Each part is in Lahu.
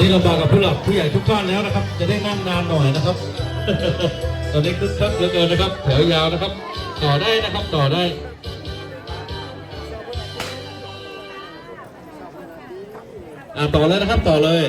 นี่ลำบากกับผู้หลักผู้ใหญ่ทุกท่านแล้วนะครับ จะได้นั่งนานหน่อยนะครับ ตอนนี้คึกคักเหลือเกินนะครับ แถวยาวนะครับ ต่อได้นะครับ ต่อได้ อ่า ต่อเลยนะครับ ต่อเลย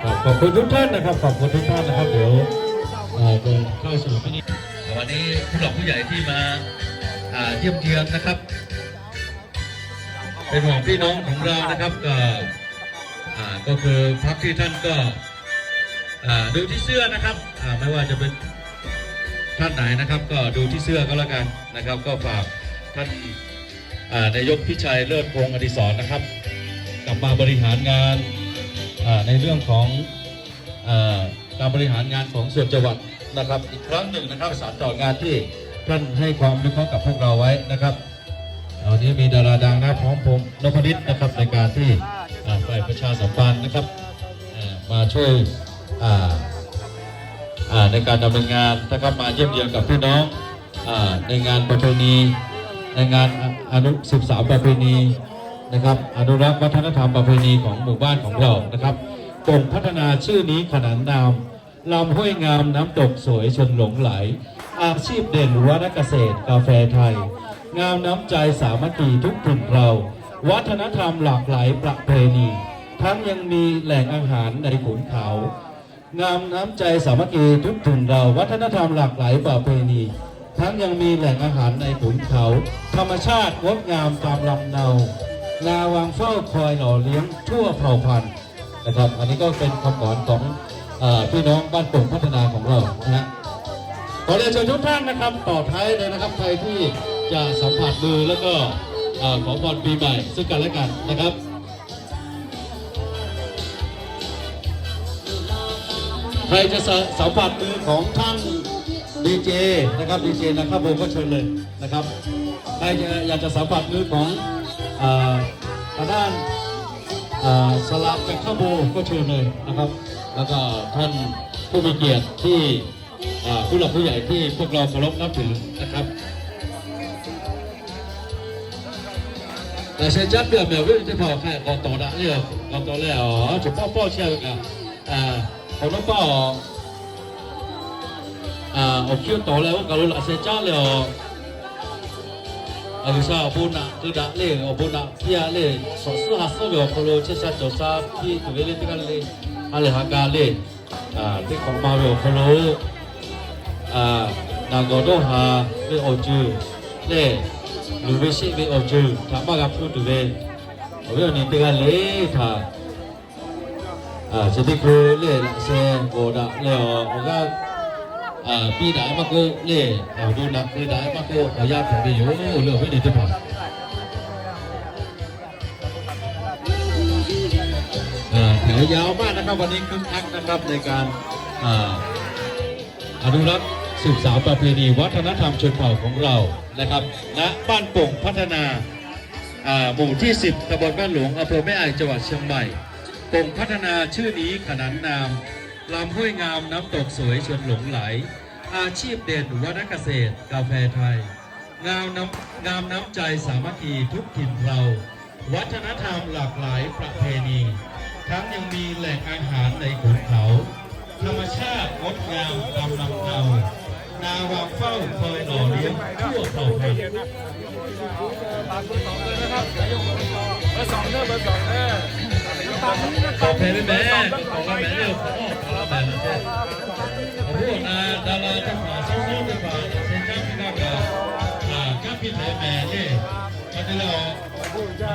ครับ ขอบคุณทุกท่านนะครับ ขอบคุณทุกท่านนะครับ เดี๋ยว เอ่อ เดินเข้าสู่พิธี วันนี้ผู้หลักผู้ใหญ่ที่มา อ่า เยี่ยมเยือนนะครับ เป็นห่วงพี่น้องของเรานะครับ ก็ อ่า ก็คือพรรคที่ท่านก็ อ่า ดูที่เสื้อนะครับ อ่า ไม่ว่าจะเป็นท่านไหนนะครับ ก็ดูที่เสื้อก็แล้วกันนะครับ ก็ฝากท่าน อ่า นายกพิชัยเลิศพงษ์อดิศรนะครับ กลับมาบริหารงาน อ่า ในเรื่องของ อ่า การบริหารงานของส่วนจังหวัดนะครับ อีกครั้งหนึ่งนะครับ สานต่องานที่ท่านให้ความอนุเคราะห์กับพวกเราไว้นะครับ วันนี้มีดาราดังนะ พร้อมพงษ์นพนิชนะครับ ในการที่ อ่า ฝ่ายประชาสัมพันธ์นะครับ อ่า มาช่วย อ่า อ่า ในการดำเนินงานนะครับ มาเยี่ยมเยือนกับพี่น้อง อ่า ในงานประเพณี ในงานอนุ สืบสานประเพณีนะครับ อนุรักษ์วัฒนธรรมประเพณีของหมู่บ้านของเรานะครับ บ่งพัฒนาชื่อนี้ขนานนาม ลำห้วยงามน้ำตกสวยชวนหลงใหล อาชีพเด่นวรรณเกษตรกาแฟไทย งามน้ำใจสามัคคีทุกถิ่นเรา วัฒนธรรมหลากหลายประเพณี ทั้งยังมีแหล่งอาหารในขุนเขา งามน้ำใจสามัคคีทุกถิ่นเรา วัฒนธรรมหลากหลายประเพณี ทั้งยังมีแหล่งอาหารในขุนเขา ธรรมชาติงดงามตามลำเนา นาวังเฝ้าคอยหล่อเลี้ยงทั่วเผ่าพันธุ์นะครับ อันนี้ก็เป็นคำขวัญของ เอ่อ พี่น้องบ้านโป่งพัฒนาของเรานะฮะ ขอเรียนเชิญทุกท่านนะครับ ต่อท้ายเลยนะครับ ใครที่จะสัมผัสมือแล้วก็ เอ่อ ขอพรปีใหม่ซึ่งกันและกันนะครับ ใครจะสะ- สัมผัสมือของท่านดีเจนะครับ ดีเจนาคาโบก็เชิญเลยนะครับ ใครจะ- อยากจะสัมผัสมือของ เอ่อ ทางด้าน เอ่อ สลามนาคาโบก็เชิญเลยนะครับ แล้วก็ท่านผู้มีเกียรติที่ อ่า ผู้หลักผู้ใหญ่ที่พวกเราเคารพนับถือนะครับ แต่เซนจัดเดือดแบบวิ่งที่พอใครก่อต่อละเนี่ย ก่อต่อแล้ว อ๋อ จุดป้อป้อเชียร์กัน อ่า ของน้องป้อ อ่า ออกคิวต่อแล้ว กะลุละเซนจัดเลย อ๋อ အကစၢ်အဘိနၢ် သုဒၣ်လဲၣ် အဘိနၢ် ဖျၢၣ်လဲၣ် စီၤစုဟးစီၣ်ဝဲၢ်ခီလိ ဆဲးဆါစီၤဆါ ဖံးတုၤဝဲလၢတဂၤလဲၣ် အလဲၤဟးကၤလဲၣ် သ့ၣ်ခီမၤဝဲၢ်ခီလိ နၢ်ဂီၤဒိၣ်ဟး လၢအီၤစုလဲၣ် လူၤဝဲရှ့ၣ်လၢအီၤစု ထးမၢ်ဂၤဖုတုၤဝဲ အဝဲအီၤန့ၣ်တဂၤလဲၣ်ထး စ့တ့ၢ်ကျိလၢလးစဲ ဂီၤဒၣ်လဲအီၤ အဂၤ ပံဒၣ်မးကိးလၢ အဒိနၢ်ကဒၣ်မးကိး အယါထီၣ်က့ယိာ်လၢအဝဲန့ၣ်တဖၣ် แถวยาวมากนะครับ วันนี้คึกคักนะครับ ในการ อ่า อนุรักษ์สืบสานประเพณีวัฒนธรรมชนเผ่าของเรานะครับ ณ บ้านโป่งพัฒนา อ่า หมู่ที่สิบ ตำบลบ้านหลวง อำเภอแม่อาย จังหวัดเชียงใหม่ โป่งพัฒนาชื่อนี้ขนานนาม ลำห้วยงามน้ำตกสวยชวนหลงใหล อาชีพเด่นวรรณเกษตรกาแฟไทย งามน้ำ- งามน้ำใจสามัคคีทุกถิ่นเรา วัฒนธรรมหลากหลายประเพณี ทั้งยังมีแหล่งอาหารในขุนเขา ธรรมชาติงดงามตามลำเนา นาวังเฝ้าคอยหล่อเลี้ยงทั่วเผ่าพันธุ์ เบอร์สองเด้อ เบอร์สองเด้อ เบอร์สองเด้อ ตอบแทนได้ไหม ตอบแทนได้ไหม เออ ขอออกมาแล้วแบบนั้นเนี่ย ขอโทษนะ ดาราเจ้าขา ซ้อมๆ เจ้าขา เซ็นจ้าพี่น้องครับ อ่า ครับพี่แถวแหม่เนี่ย เขาจะเรียกว่า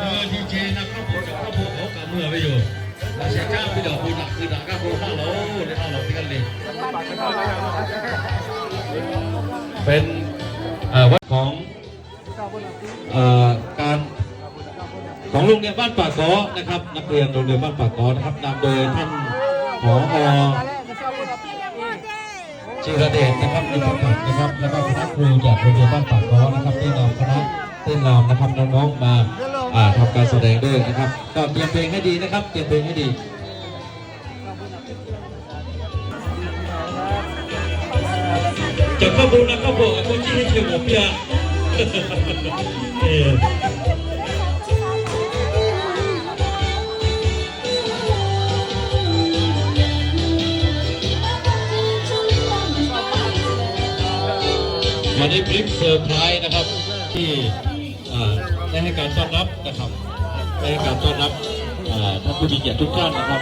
เออ ดีเจนาคาโบ นาคาโบ เขากำมือไว้อยู่ เซ็นจ้าพี่ดอกบุญอ่ะ คือนาคาโบ ห้าร้อย เนี่ย ห้าร้อย ที่กันเลย เป็น เอ่อ วัดของ เอ่อ การ ของโรงเรียนบ้านป่าก๊อนะครับ นักเรียนโรงเรียนบ้านป่าก๊อนะครับ นำโดยท่าน ผอ เอ่อ จิรเดชนะครับ อินทผลัมนะครับ แล้วก็คณะครูจากโรงเรียนบ้านปากค้อนะครับ ได้นำคณะเต้นรำนะครับ น้องๆมาอ่าทำการแสดงด้วยนะครับ ก็เตรียมเพลงให้ดีนะครับ เตรียมเพลงให้ดี Caˬ hk'a bon na hk'a bon a k'o, chi hk'e hk'e mawˬ piˇ-a. Hk'e te วันนี้ Big Surprise นะครับ ที่ อ่า ได้ให้การต้อนรับนะครับ ได้ให้การต้อนรับ อ่า ท่านผู้มีเกียรติทุกท่านนะครับ